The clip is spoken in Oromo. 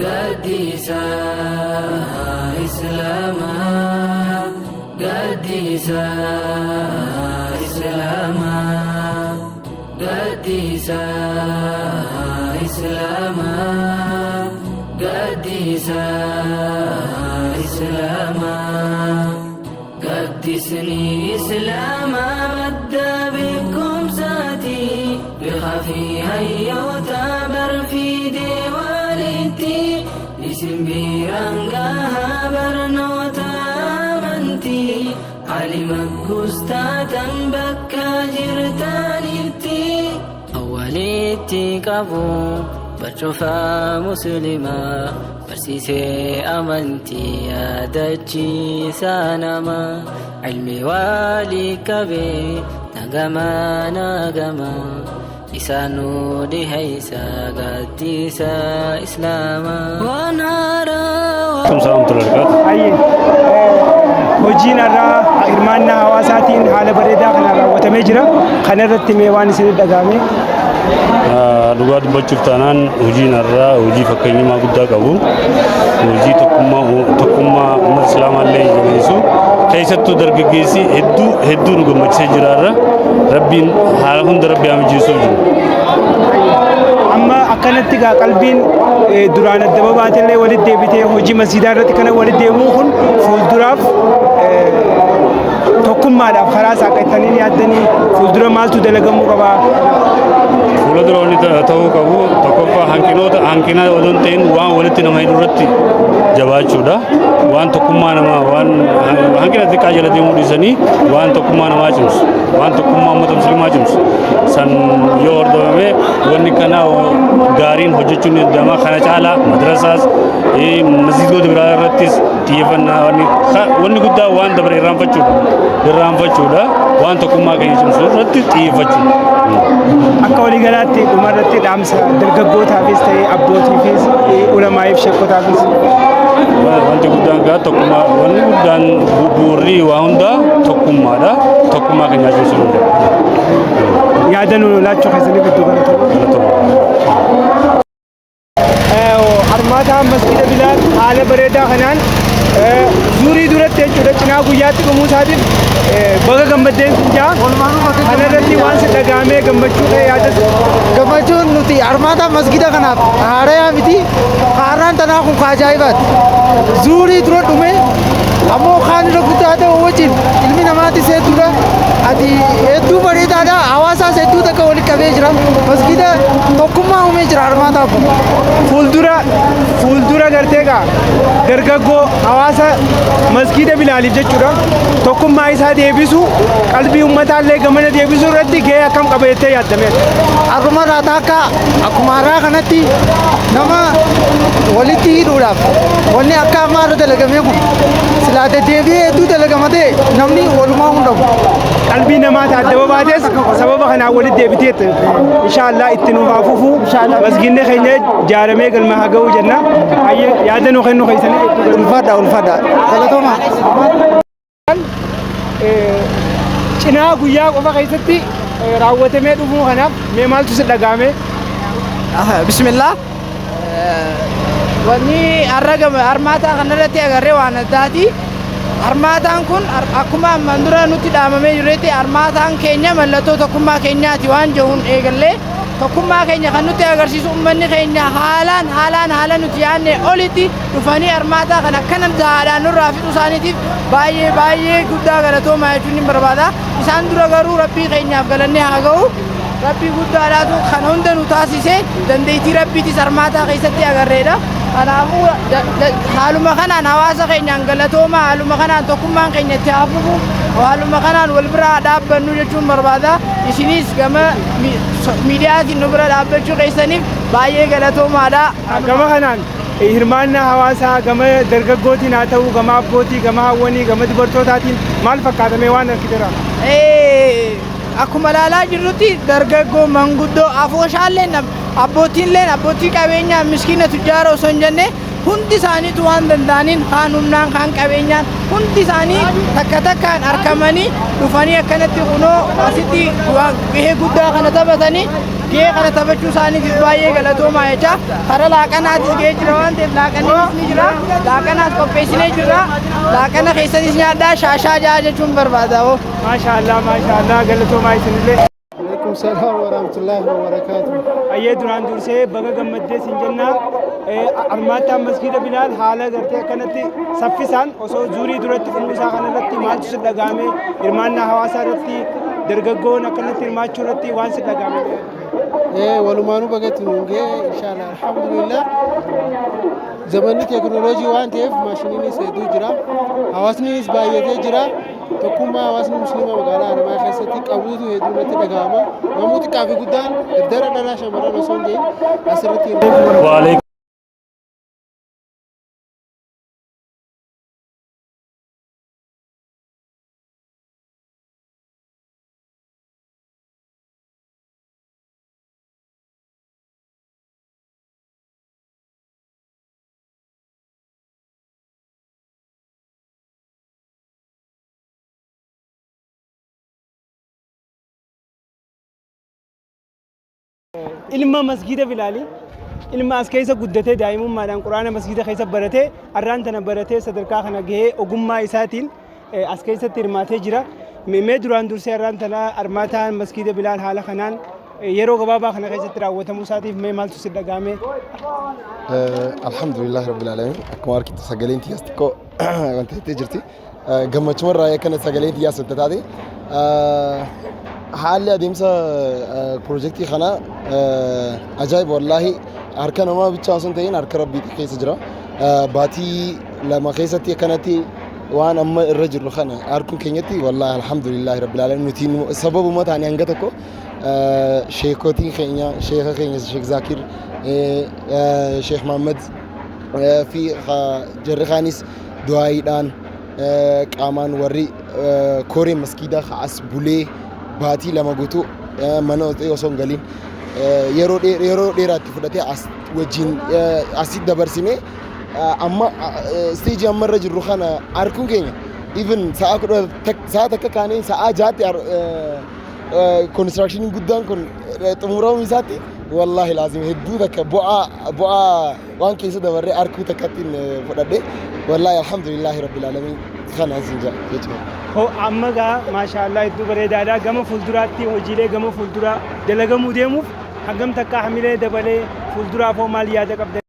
Gaaddisa Islaamaa Gaaddisa Islaamaa Gaaddisa Islaamaa Gaaddisa Islaamaa Gaaddisni Islaamaa madda beekumsaati Beekaa fi hayyoota barfiidee walitti isin biraan gahaa barnoota amantii Alima gustaatan bakka jirtanitti Awwalitti qabu barcufaa muslimaa barsiisee amantii yaadachiisaa nama ilmi waalii qabee nagama nagama isaanuu dhihaysa gaaddisa islaamaa. Waan haaraa Hayyee. Hojiin har'aa hirmaannaa hawaasaatiin haala bareedaa kanaan raawwatamee jira. Kana irratti mee waan isin dhaga'ame? Dhugaa dubbachuuf taanaan hojiin har'aa hojii fakkeenyummaa guddaa qabu. Hojii tokkummaa tokkummaa uummata islaamaa illee jabeessu. Keessattuu dargaggeessi hedduu hedduu nu gammachiisee jira har'a. Rabbiin haala hunda rabbi haa mijeessuuf jiru. Amma akkanatti gaa qalbiin duraan adda babaatellee walitti deebitee hojii masjiidaa irratti kana walitti deebi'uun kun fuulduraaf tokkummaadhaaf karaa saaqattanii yaaddanii fuuldura maaltu dalagamuu qaba? Fuula dura wanni ta'uu qabu tokkoffaa hanqinoota hanqina odoo hin ta'in waan walitti nama hidhu irratti jabaachuudha. Waan tokkummaa namaa waan hanqina xiqqaa jala deemuu dhiisanii waan tokkummaa namaa cimsu waan tokkummaa uummata musliimaa cimsu san yoo hordofame wanni kana gaariin hojjechuun ni danda'ama. Kana caalaa madrasaas masjiidota biraa irrattis xiyyeeffannaa wanni guddaa waan dabre irraanfachuudha. Irraanfachuudha waan tokkummaa keenya cimsu irratti xiyyeeffachuudha. Akka waliigalaatti dhumarratti dhaamsa dargaggootaafis ta'e abbootiifis ulamaa'iif sheekotaafis. Wanti guddaan gaa tokkummaa wanni guddaan bu'uurri waa hundaa tokkummaadha. Tokkummaa keenya cimsuu danda'a. Yaada nu laachuu keessaniif hedduu galatoomaa. Galatoomaa. Harmaataa masjiida Bilaal haala bareedaa kanaan zuurii duratti jechuudha cinaa guyyaatti dhumuu isaatiif baga gammaddeen sin jaa. Kana irratti waan si dhaga'amee gammachuu ta'e yaadatu. Gammachuun nuti armaataa masgida kanaaf haarayaa miti. Haaraan tanaa kun ka ajaa'ibaati. Zuurii dura dhume ammoo kaan irra guddaa ta'u wajjin ilmi namaatis hedduudha. Ati hedduu bareedaadha. Hawaasaas hedduu takka walitti qabee jira. Masgida tokkummaa uumee jira armaataa kun. Fuuldura fuuldura gartee gaa dargaggoo hawaasa masgiida Bilaaliif jechuudha tokkummaa isaa deebisuu qalbii ummataallee gamana deebisuu irratti gahee akkam qaba jettee yaaddameera. Har'uma irraa taakka akkuma har'aa kanatti nama walitti hidhuudhaaf wanni akka ammaa irra dalagamee kun silaa deddeebi'ee hedduu dalagama ta'e namni walumaa hin dhabu. Qalbii namaa ta adda babaates sababa kanaan walitti deebiteet inshaallah itti nuuf haa fufu masgiinni keenya ijaaramee galma haa ga'u jenna. Hayyee yaada nu kennu keessanii Ulfaadha ulfaadha. Galatooma. Cinaa guyyaa qofa keessatti raawwatamee dhufuu kanaaf mee maaltu si dhaga'ame? Bismillah. Wanni har'a gama harmaataa kanarratti agarree waan addaati. Harmaataan kun akkuma ammaan dura nutti dhaamamee jirutti harmaataan keenya mallattoo tokkummaa keenyaati waan jedhuun eegallee tokkummaa keenya kan nutti agarsiisu uummanni keenya haalaan haalaan haala nuti yaadne olitti dhufanii harmaataa kana akkana gahaadhaan nurraa fixuu isaaniitiif baay'ee baay'ee guddaa galatoomaa jechuun ni barbaada. Isaan dura garuu rabbii keenyaaf galannee haa ga'u. Rabbii guddaadhaatu kan hunda nu taasise dandeettii rabbiitis harmaataa keessatti agarreedha. Kanaafuu haaluma kanaan hawaasa keenyaan galatoomaa haaluma kanaan tokkummaan keenya itti haa fufu haaluma kanaan wal bira haa dhaabbannu jechuun barbaada. Isinis gama miidiyaatiin nu bira dhaabbachuu keessaniif baay'ee galatoomaadha. Gama kanaan hirmaannaa hawaasaa gama dargaggootiin haa ta'u gama abbootii gama hawwanii gama dubartootaatiin maal fakkaatamee waan argiteera? Akkuma ilaalaa jirrutti dargaggoo, manguddoo, afooshaalleen, abbootiinleen, abbootii qabeenyaa, miskiina, tujjaara osoo hin jenne hundi isaaniitu waan danda'aniin, kaan humnaan, kaan qabeenyaan, hundi isaanii takka takkaan argamanii dhufanii akkanatti kunoo asitti gahee guddaa kana taphatanii, gahee kana taphachuu isaaniitiif baay'ee galatoomaa jecha. Karaa laaqanaatis gahee jira waan ta'eef laaqannis ni jira, laaqanaas qopheessinee jirra, laaqana keessanis nyaadhaa shaashaa ja'a jechuun barbaada hoo. Maashaallah, maashaallah, galatoomaa isinillee. Alaikum salaam wa rahmatullahi wa barakatuh. Ayyee, duraan dursee baga gammaddee siin jennaa. Armaataan Masgiida Bilaal haala gartee akkanatti saffisaan osoo zuurii duratti dhumuu isaa kanarratti maaltu si dhagahame? Hirmaannaa hawaasaa irratti, dargaggoon akkanatti hirmaachuu irratti waan si dhagahame? Walumaanuu bagatti nuun ga'e, inshallah, alhamdulillah. Zamanni teekinooloojii waan ta'eef maashiniinis hedduu jira. Hawaasnis baay'atee jira. Tokkummaa hawaasni musliimaa magaalaa Haramayaa keessatti qabuutu hedduu natti dhagahama. Namuu xiqqaa fi guddaan, dardara, dhalaa, shamarran osoo hin ta'in asirratti وعليكم Ilma Masgiida Bilaalii, ilma as keessa guddatee, daa'imummaadhaan quraana masgiida keessa baratee, arraan tana baratee sadarkaa kana gahee ogummaa isaatiin as keessatti hirmaatee jira. Mee duraan dursee arraan tana armaataan Masgiida Bilaal haala kanaan yeroo gabaabaa kana keessatti raawwatamuu isaatiif mee maaltu si dhagahame? Alhamdulillahi rabbil alamin. Akkuma argitu sagaleen tiyyaas xiqqoo wanta jettee jirti. Gammachuu irraa akkana sagaleen tiyyaas wanta taate. Haalli adeemsa piroojeektii kanaa ajaa'iba, wallaahi, harka namaa bichaa osoo hin ta'in harka rabbiitu keessa jira. Baatii 2 keessatti akkanatti waan amma irra jirru kana harkuu keenyatti, wallaahi, alhamdulillahi rabbil alamin. Nuti sababuma taane hanga tokko sheekotiin keenya, sheeka keenya Sheek Zaakir, Sheek Mahammad fi jarri kaanis du'aayiidhaan, qaamaan, warri koree maskiidaa as bulee baatii 2 guutuu mana osoo hin galiin yeroo dheeraatti fudhatee as wajjin asitti dabarsine, amma isteejii amma irra jirru kana arguun keenya, even sa'a 10, sa'a 1 kaanee sa'a 6tti konistiraakshiniin guddaan kun xumuramuu isaatti, wallaahi laazim, hedduu takka bu'aa waan keessa dabarree arguu takkatti fudhadhe. Wallaahi, alhamdulillaahi rabbil alamin, kana sin jedha jechuudha. Ho amma gaa, maashaallah, hedduu bareedaadha. Gama fuulduraatti hojiilee gama fuulduraa dalagamuu deemuuf hangam takka hamilee dabalee fuulduraaf hoo maal yaada qabda?